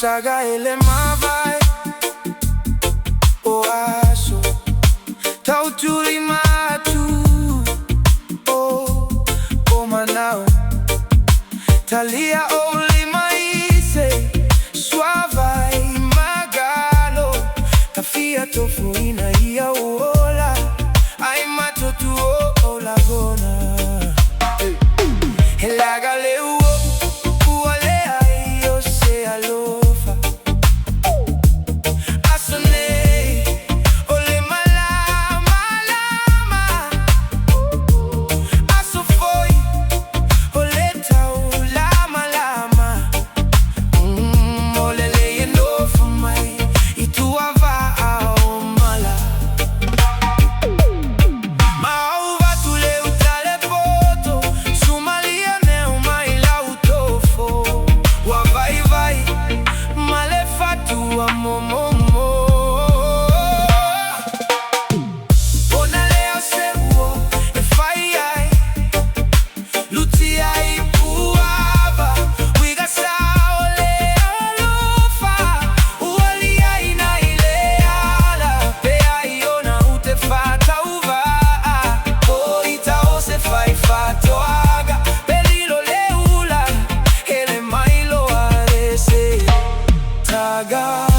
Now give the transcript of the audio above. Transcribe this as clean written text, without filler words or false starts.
Taga ele mavae o aso tautuli matu o o manao talia o lima ise suavai magalo tafia tofuina ia ola ai matotu o o lagona. He laga le ua ua le ai o se alofa aso nei o le malamalama aso foi o le taulamalama o le lei e nofo mai i tuavaa o mala. Mauvatu le uta le poto, sumalia neu mai lau tofo. Ua vaivai ma le fatua momomo. Ona lea o se ua e fai ai, lutia i puava, uiga sao le alofa, ua liaina i le ala, pe ai ona u te whatauvaa. O ita o se fai whatoaga, pe lilo le ula, hele mai loa le se taga.